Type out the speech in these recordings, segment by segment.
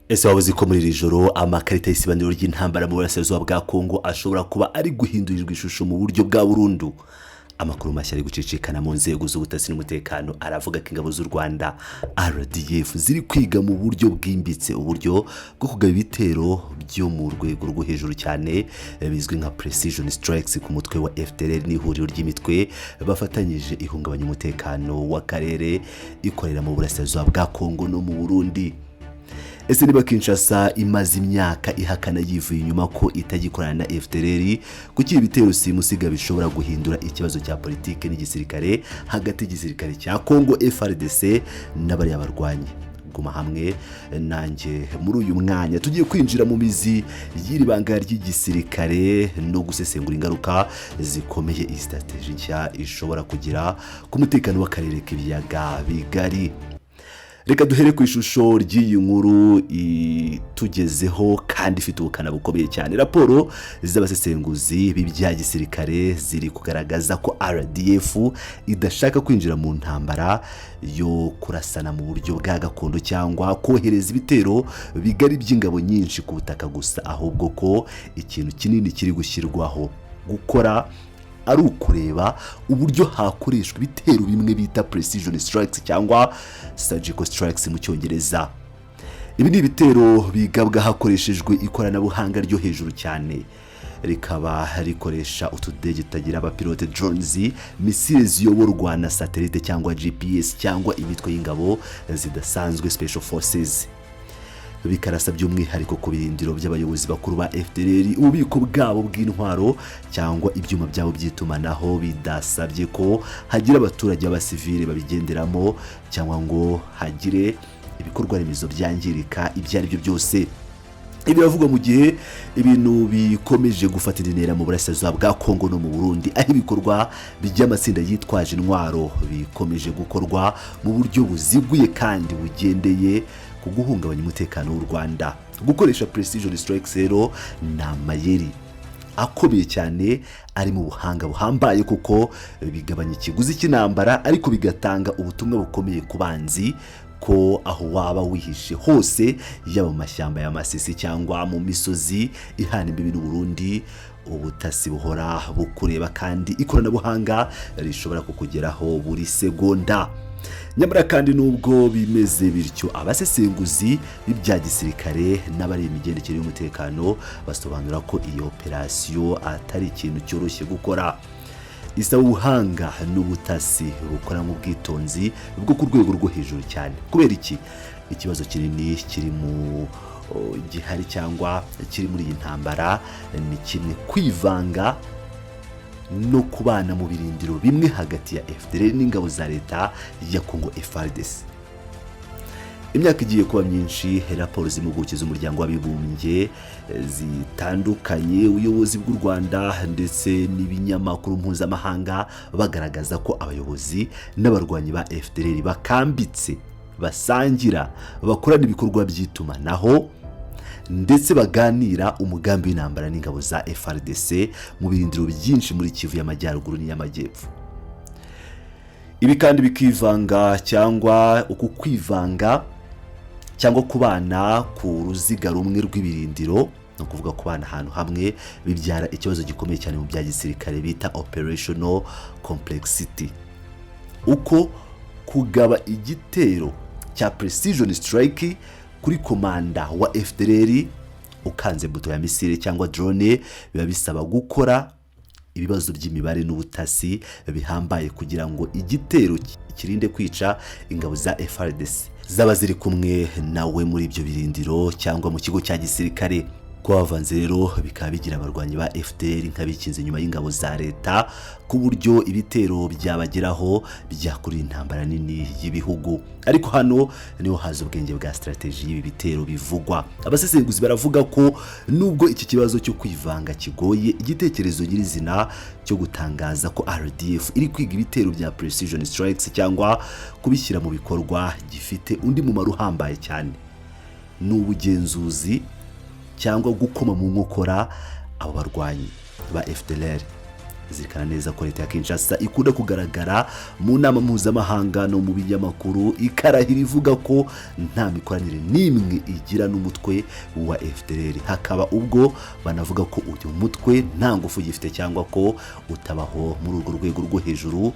Ese waba uzi ko muri iri joro amakarita y'isibaniro ry'intambara mu burasirazuba bwa Kongo ashobora kuba ari guhindurirwa ishusho mu buryo bwa burundu? Amakuru mashya ari gucicikana mu nzego z'ubutasi n'umutekano aravuga ko ingabo z'u Rwanda RDF ziri kwiga mu buryo bwimbitse uburyo bwo kugaba ibitero byo mu rwego rwo hejuru cyane bizwi nka precision strikes ku mutwe wa FDLR n'ihuriro ry'imitwe bafatanyije ihungabanya umutekano w'akarere ikorera mu burasirazuba bwa Kongo no mu Burundi. Ese niba Kinshasa imaze imyaka ihakana yivuye inyuma ko itagikorana na FDLR, kuki ibi bitero simusiga bishobora guhindura ikibazo cya politike n'igisirikare hagati y'igisirikare cya Congo FARDC n'abariya barwanyi? Guma hamwe nanjye muri uyu mwanya, tugiye kwinjira mu mizi y'iri banga ry'igisirikare no gusesengura ingaruka zikomeye iyi strategy nshya ishobora kugira ku mutekano w'akarere k'ibiyaga bigari. Reka duhere ku ishusho ry'iyi nkuru itugezeho kandi ifite ubukana bukomeye cyane. Raporo z'abasesenguzi b'ibya gisirikare ziri kugaragaza ko RDF idashaka kwinjira mu ntambara yo kurasana mu buryo bwa gakondo cyangwa kohereza ibitero bigari by'ingabo nyinshi ku butaka gusa, ahubwo ko ikintu kinini kiri gushyirwaho gukora ari ukureba uburyo hakoreshwa ibitero bimwe bita precision strikes cyangwa surgical strikes mu Cyongereza. Ibi ni ibitero bigabwa hakoreshejwe ikoranabuhanga ryo hejuru cyane, rikaba rikoresha utudege tutagira abapilote, drones, misile ziyoborwa na satellite cyangwa GPS, cyangwa imitwe y'ingabo zidasanzwe, special forces, bikarasa by'umwihariko ku birindiro by'abayobozi bakuru ba FDLR, ububiko bwabo bw'intwaro cyangwa ibyuma byabo by'itumanaho, bidasabye ko hagira abaturage b'abasivile babigenderamo cyangwa ngo hagire ibikorwa remezo byangirika ibyo ari byo byose. Ibi biravugwa mu gihe ibintu bikomeje gufata indi ntera mu burasirazuba bwa Kongo no mu Burundi, aho ibikorwa by'amatsinda yitwaje intwaro bikomeje gukorwa mu buryo buziguye kandi bugendeye ku guhungabanya umutekano w'u Rwanda. Gukoresha precision strikes rero ni amayeri akomeye cyane ari mu buhanga buhambaye, kuko bigabanya ikiguzi cy'intambara ariko bigatanga ubutumwa bukomeye ku banzi ko aho waba wihishe hose, yaba mu mashyamba ya Masisi cyangwa mu misozi ihana imbibi n'u Burundi, ubutasi buhora bukureba kandi ikoranabuhanga rishobora kukugeraho buri segonda. Nyamara kandi, nubwo bimeze bityo, abasesenguzi b'ibya gisirikare n'abari imigendekere y'umutekano basobanura ko iyo operasiyo atari ikintu cyoroshye gukora. Isaba ubuhanga n'ubutasi bukora mu bwitonzi bwo ku rwego rwo hejuru cyane. Kubera iki? Ikibazo kinini kiri mu gihari cyangwa kiri muri iyi ntambara ni kimwe: kwivanga no kubana mu birindiro bimwe hagati ya FDLR n'ingabo za leta ya Congo FARDC. Imyaka igiye kuba myinshi raporo z'impuguke z'Umuryango w'Abibumbye zitandukanye, ubuyobozi bw'u Rwanda ndetse n'ibinyamakuru mpuzamahanga bagaragaza ko abayobozi n'abarwanyi ba FDLR bakambitse, basangira, bakorana ibikorwa by'itumanaho ndetse baganira umugambi w'intambara n'ingabo za FARDC mu birindiro byinshi muri Kivu y'Amajyaruguru n'iy'Amajyepfo. Ibi kandi bikivanga cyangwa uku kwivanga cyangwa kubana ku ruziga rumwe rw'ibirindiro, ni ukuvuga kubana ahantu hamwe, bibyara ikibazo gikomeye cyane mu bya gisirikare bita operational complexity. Uko kugaba igitero cya precision strike kuri komanda wa FDLR ukanze buto ya misile cyangwa drone biba bisaba gukora ibibazo by'imibare n'ubutasi bihambaye kugira ngo igitero kirinde kwica ingabo za FARDC zaba ziri kumwe nawe muri ibyo birindiro cyangwa mu kigo cya gisirikare. Kuba bavanze rero bikaba bigira abarwanyi ba FDLR nk'abikinze inyuma y'ingabo za leta, ku buryo ibitero byabageraho byakurura intambara nini y'ibihugu. Ariko hano niho haza ubwenge bwa strategy y'ibi bitero bivugwa. Abasesenguzi baravuga ko nubwo iki kibazo cyo kwivanga kigoye, igitekerezo nyirizina cyo gutangaza ko RDF iri kwiga ibitero bya precision strikes cyangwa kubishyira mu bikorwa gifite undi mumaro uhambaye cyane: ni ubugenzuzi cyangwa gukoma mu nkokora abo barwanyi ba FDLR. Zirikana neza ko leta ya Kinshasa ikunda kugaragara mu nama mpuzamahanga no mu binyamakuru ikarahira ivuga ko nta mikoranire n'imwe igira n'umutwe wa FDLR, hakaba ubwo banavuga ko uyu mutwe nta ngufu gifite cyangwa ko utabaho muri urwo rwego rwo hejuru,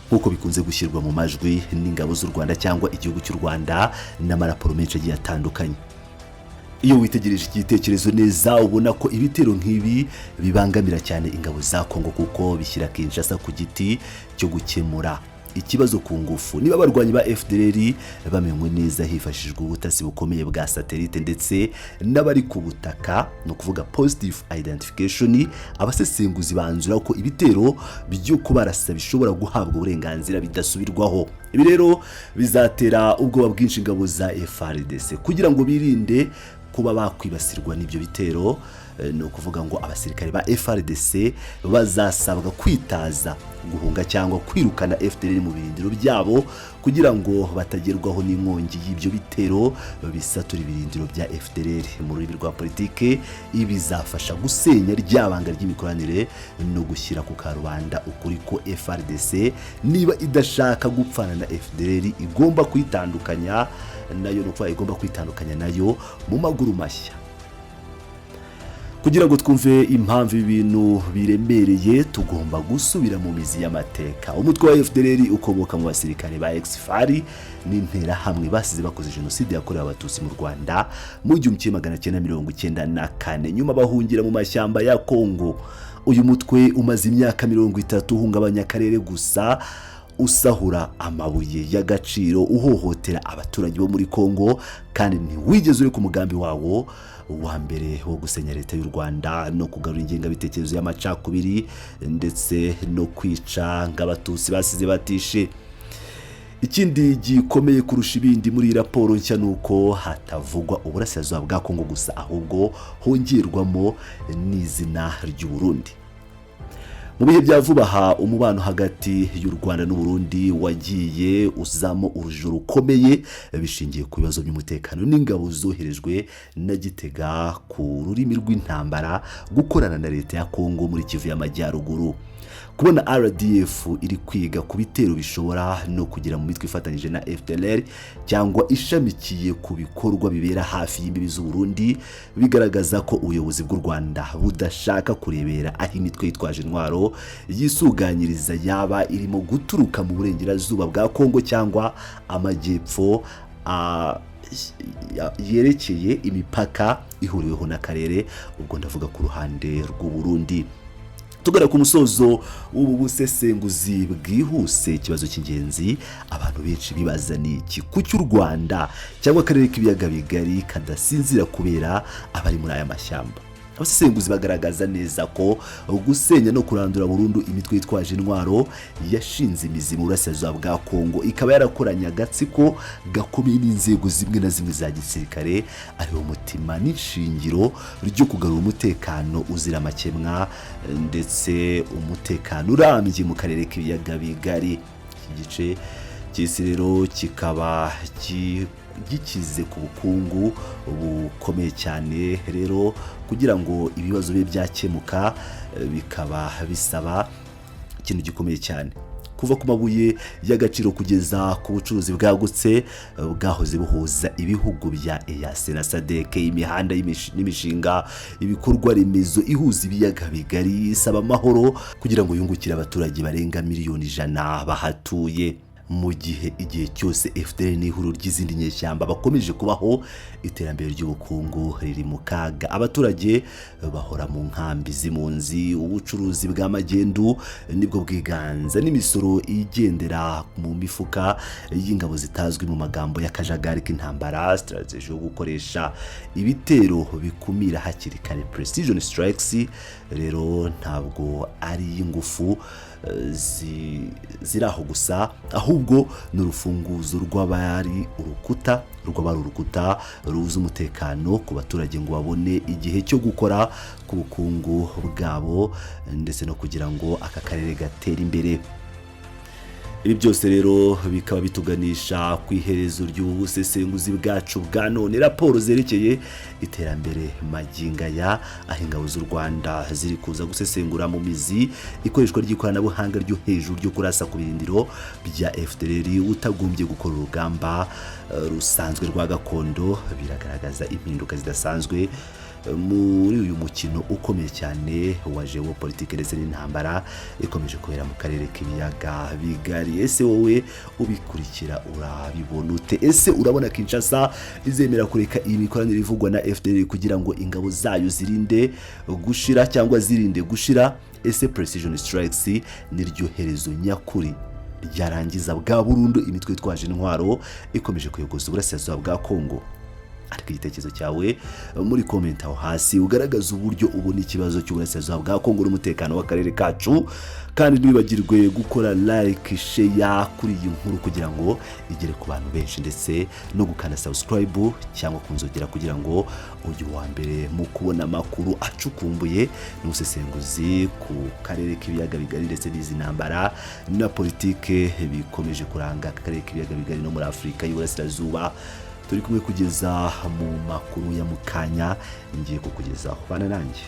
nk'uko bikunze gushyirwa mu majwi n'ingabo z'u Rwanda cyangwa igihugu cy'u Rwanda n'amaraporo menshi agiye atandukanye. Iyo witegereje iki gitekerezo neza, ubona ko ibitero nk'ibi bibangamira cyane ingabo za Kongo, kuko bishyira Kinshasa ku giti cyo gukemura ikibazo ku ngufu. Niba abarwanyi ba FDLR bamenywe neza hifashishijwe ubutasi bukomeye bwa satellite ndetse n'abari ku butaka, ni ukuvuga positive identification, abasesenguzi banzura ko ibitero byo kubarasa bishobora guhabwa uburenganzira bidasubirwaho. Ibi rero bizatera ubwoba bwinshi ingabo za FARDC kugira ngo birinde kuba bakwibasirwa n'ibyo bitero. Ni ukuvuga ngo abasirikare ba FARDC bazasabwa kwitaza, guhunga cyangwa kwirukana FDLR mu birindiro byabo kugira ngo batagerwaho n'inkongi y'ibyo bitero bisatura ibirindiro bya FDLR. Mu rurimi rwa politike, ibi bizafasha gusenya rya banga ry'imikoranire no gushyira ku karubanda ukuri ko FARDC, niba idashaka gupfana na FDLR, igomba kwitandukanya nayo, ni ukuvuga igomba kwitandukanya nayo mu maguru mashya. Kugira ngo twumve impamvu ibintu biremereye, tugomba gusubira mu mizi y'amateka. Umutwe wa FDLR ukomoka mu basirikare ba ex-FAR n'Interahamwe basize bakoze Jenoside yakorewe Abatutsi mu Rwanda mu 1994, nyuma bahungira mu mashyamba ya Kongo. Uyu mutwe umaze imyaka 30 uhungabanya akarere gusa, usahura amabuye y'agaciro, uhohotera abaturage bo muri Kongo, kandi ntiwigeze ureka umugambi wawo wa mbere wo gusenya leta y'u Rwanda no kugarura ingengabitekerezo y'amacakubiri ndetse no kwica ng'Abatutsi basize batishe. Ikindi gikomeye kurusha ibindi muri iyi raporo nshya ni uko hatavugwa uburasirazuba bwa Kongo gusa, ahubwo hongerwamo n'izina ry'u Burundi. Mu bihe bya vuba aha, umubano hagati y'u Rwanda n'u Burundi wagiye uzamo urujijo rukomeye, bishingiye ku bibazo by'umutekano n'ingabo zoherejwe na Gitega, ku rurimi rw'intambara, gukorana na leta ya Kongo muri Kivu y'Amajyaruguru. Kubona RDF iri kwiga ku bitero bishobora no kugera mu mitwe ifatanyije na FDLR cyangwa ishamikiye ku bikorwa bibera hafi y'imbibi z'u Burundi, bigaragaza ko ubuyobozi bw'u Rwanda budashaka kurebera aho imitwe yitwaje intwaro yisuganyiriza, yaba irimo guturuka mu burengerazuba bwa Kongo cyangwa amajyepfo yerekeye imipaka ihuriweho n'akarere, ubwo ndavuga ku ruhande rw'u Burundi. Tugana ku musozo w'ubu busesenguzi bwihuse, ikibazo cy'ingenzi abantu benshi bibaza ni iki: kuki u Rwanda cyangwa akarere k'Ibiyaga Bigari kadasinzira kubera abari muri aya mashyamba? Abasesenguzi bagaragaza neza ko gusenya no kurandura burundu imitwe yitwaje intwaro yashinze imizi mu burasirazuba bwa Kongo, ikaba yarakoranye agatsiko gakomeye n'inzego zimwe na zimwe za gisirikare, ariwo mutima n'ishingiro ryo kugarura umutekano uzira amakemwa ndetse umutekano urambye mu karere k'Ibiyaga Bigari. Iki gice cy'isi rero kikaba gikize ku bukungu bukomeye cyane. Rero kugira ngo ibibazo bibe byakemuka, bikaba bisaba ikintu gikomeye cyane, kuva ku mabuye y'agaciro kugeza ku bucuruzi bwagutse bwahoze buhuza ibihugu bya EAC na SADC. Imihanda n'imishinga, ibikorwa remezo ihuza ibiyaga bigari isaba amahoro kugira ngo yungukire abaturage barenga miliyoni 100 bahatuye. Mu gihe igihe cyose FDLR n'ihuriro ry'izindi nyeshyamba bakomeje kubaho, iterambere ry'ubukungu riri mu kaga, abaturage bahora mu nkambi z'impunzi, ubucuruzi bwa magendu nibwo bwiganza, n'imisoro igendera mu mifuka y'ingabo zitazwi. Mu magambo y'akajagari k'intambara, strategy yo gukoresha ibitero bikumira hakiri kare, precision strikes, rero ntabwo ari iy'ingufu ziri aho gusa, ahubwo ni urufunguzo rw'abari urukuta rubuza umutekano ku baturage ngo babone igihe cyo gukora ku bukungu bwabo ndetse no kugira ngo aka karere gatere imbere. Ibi byose rero bikaba bituganisha ku iherezo ry'ubu busesenguzi bwacu bwa none. Raporo zerekeye iterambere magingo aya, aho ingabo z'u Rwanda ziri kuza gusesengura mu mizi ikoreshwa ry'ikoranabuhanga ryo hejuru ryo kurasa ku birindiro bya FDLR utagombye gukora urugamba rusanzwe rwa gakondo, biragaragaza impinduka zidasanzwe muri uyu mukino ukomeye cyane wa géopolitique ndetse n'intambara ikomeje kubera mu karere k'Ibiyaga Bigari. Ese wowe ubikurikira urabibona ute? Ese urabona Kinshasa izemera kureka iyi mikoranire ivugwa na FDLR kugira ngo ingabo zayo zirinde gushira cyangwa zirinde gushira? Ese precision strikes niryo herezo nyakuri ryarangiza bwa burundu imitwe itwaje intwaro ikomeje kuyogoza uburasirazuba bwa Kongo? Ariko igitekerezo cyawe muri comment aho hasi, ugaragaza uburyo ubona ikibazo cy'uburasirazuba bwa Kongo n'umutekano w'akarere kacu. Kandi ntiwibagirwe gukora like, share kuri iyi nkuru kugira ngo igere ku bantu benshi, ndetse no gukanda subscribe cyangwa kunzogera kugira ngo ujye uwa mbere mu kubona amakuru acukumbuye n'ubusesenguzi ku karere k'Ibiyaga Bigari, ndetse n'izi ntambara na politike bikomeje kuranga aka karere k'Ibiyaga Bigari no muri Afurika y'Uburasirazuba. Turi kumwe kugeza mu makuru ya mukanya ngiye kukugezaho. Bana nanjye.